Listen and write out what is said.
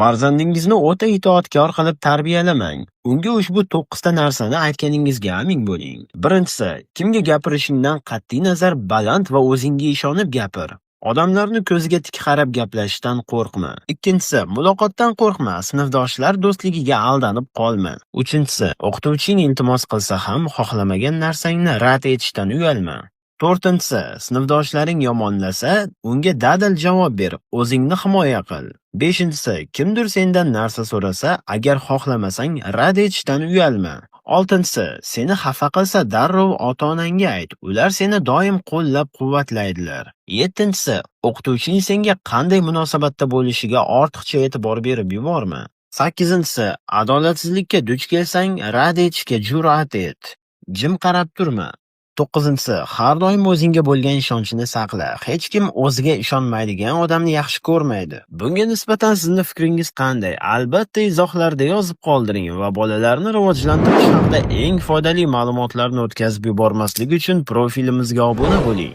Farzandingizni o'ta itoatkor qilib tarbiyalamang. Unga ushbu 9 ta narsani aytganingizga amin bo'ling. Birinchisi, kimga gapirishingdan qat'iy nazar baland va o'zingga ishonib gapir. Odamlarni ko'ziga tik qarab gaplashishdan qo'rqma. Ikkinchisi, muloqotdan qo'rqma, sinfdoshlar do'stligiga aldanib qolma. Uchinchisi, o'qituvching iltimos qilsa ham xohlamagan narsangni rad etishdan uyalma. To'rtinchisi, sinfdoshlaring yomonlasa, unga dadil javob ber, o'zingni himoya qil. Beshinchisi, kimdir sendan narsa so'rasa, agar xohlamasang, rad etishdan uyalma. Oltinchisi, seni xafa qilsa darrov ota-onangga ayt, ular seni doim qo'llab-quvvatlaydilar. Yettinchisi, o'qituvching senga qanday munosabatda bo'lishiga ortiqcha e'tibor berib yuborma. Sakkizinchisi, adolatsizlikka duch kelsang, rad etishga jur'at et. Jim qarab turma. To'qqizinchisi, har doim o'zingga bo'lgan ishonchni saqla. Hech kim o'ziga ishonmaydigan odamni yaxshi ko'rmaydi. Bunga nisbatan sizni fikringiz qanday? Albatta izohlarda yozib qoldiring va bolalarni rivojlantirish haqida eng foydali ma'lumotlarni o'tkazib yubormaslik uchun profilimizga obuna bo'ling.